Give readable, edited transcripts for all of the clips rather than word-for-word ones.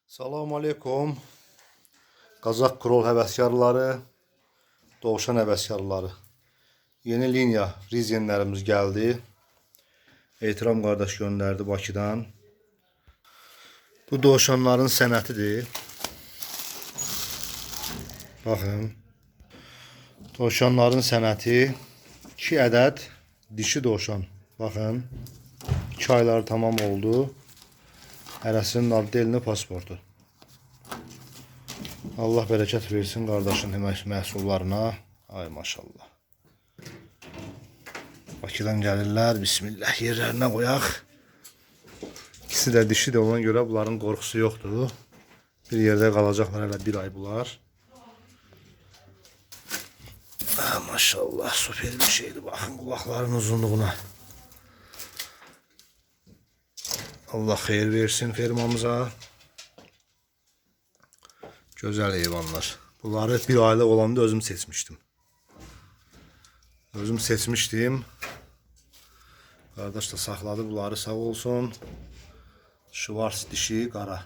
Salam aleykum. Qazaq krol həvəskarları, dovşan həvəskarları. Yeni liniya rizenlərimiz gəldi. Ehtiram qardaş göndərdi Bakıdan. Bu dovşanların sənətidir. Baxın. Dovşanların sənəti 2 ədəd dişi dovşan. Baxın. 2 ayları tamam oldu. Hərəsinin addelini pasportu. Allah bərəkət versin qardaşın məhsullarına. Ay maşallah. Bakıdan gəlirlər. Bismillah yerlərinə qoyaq. İkisi də dişidir, ona görə bunların qorxusu yoxdur. Bir yerdə qalacaqlar hələ bir ay bunlar. Ah, maşallah super bir şeydir. Baxın qulaqların uzunluğuna. Allah xeyir versin fermamıza. Gözəl heyvanlar. Bunları bir aylıq olanda özüm seçmişdim. Özüm seçmişdim. Qardaş da saxladı bunları, sağ olsun. Şvars dişi qara.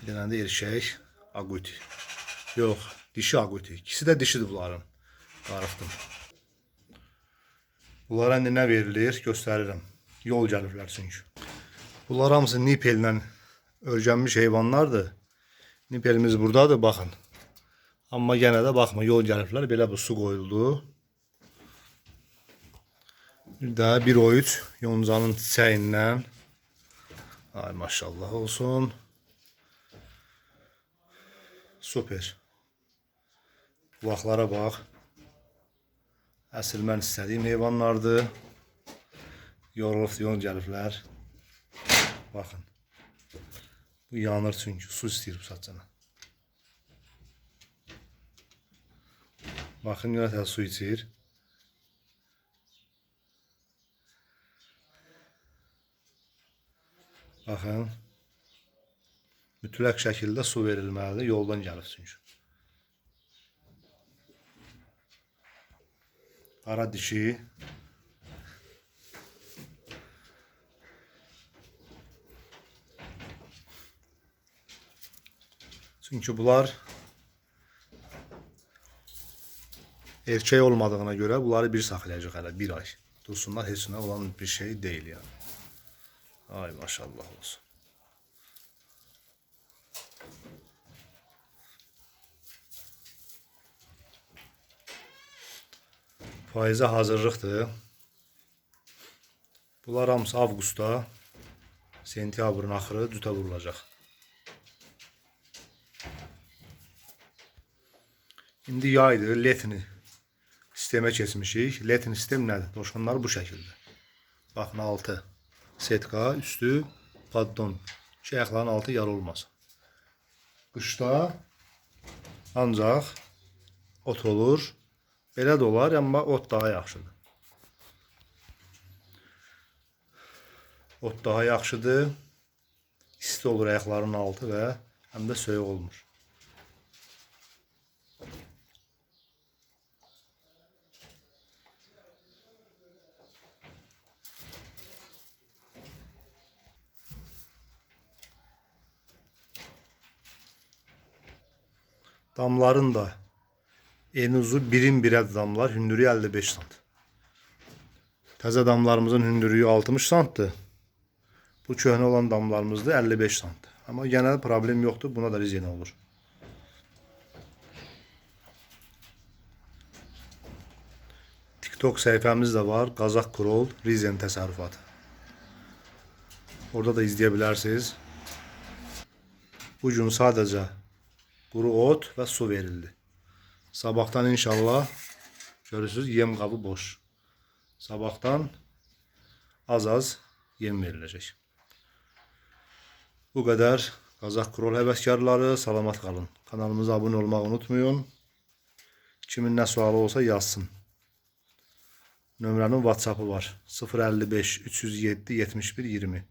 Bir dənə də erkək aguti. Yox, dişi aguti. İkisi də dişidir bunların. Qarıxdım. Bunlara indi nə verilir göstərirəm. Yol gəliblər çünki. Bunlar hamısı nipellə örgənmiş heyvanlardır. Nipelimiz buradadır, baxın. Amma yenə də baxma, yol gəliblər. Belə bu su qoyuldu. Bir də bir oyuc yoncanın çiçəyindən. Ay maşallah olsun. Super. Qulaqlara bax. Əsl mən istədiyim heyvanlardır. Yorulub yol gəliblər. Baxın. Bu yanır çünki su istəyir bu saatcana. Baxın yenə də su içir. Baxın. Mütləq şəkildə su verilməlidir. Yoldan gəlib çünki. Qara dişi. Çünki bunlar erkək olmadığına görə bunları bir saxlayacaq hələ bir ay. Dursunlar, heç nə olan bir şey deyil yəni. Ay maşallah olsun. Faizə hazırlıqdır. Bunlar hamısı avqustda, sentyabrın axırı cütə vurulacaq. İndi yaydır, letni sistemə keçmişik. Letni sistem nədir? Dovşanlar bu şəkildə. Baxın, altı setka, üstü paddon. Ki, ayaqların altı yara olmasın. Qışda ancaq ot olur. Belə də olar, amma ot daha yaxşıdır. Ot daha yaxşıdır. İsti olur ayaqların altı və həm də soyuq olmur. Damların da eni uzu birin birə damlar, hündürlüyü 55 sant. Təzə damlarımızın hündürlüyü 60 santdır. Bu köhnə olan damlarımızda 55 santdır. Amma yenə də problem yoxdur, buna da rezina olur. TikTok səhifəmiz də var, Qazaq Krol Rizen təsərrüfatı. Orada da izləyə bilərsiniz. Bu gün sadəcə quru ot və su verildi. Sabahdan inşallah görürsünüz yem qabı boş. Sabahdan az-az yem veriləcək. Bu qədər Qazaq Krol həvəskarları, salamat qalın. Kanalımıza abunə olmağı unutmayın. Kimin nə sualı olsa yazsın. Nömrənin WhatsApp-ı var. 055 307 71 20.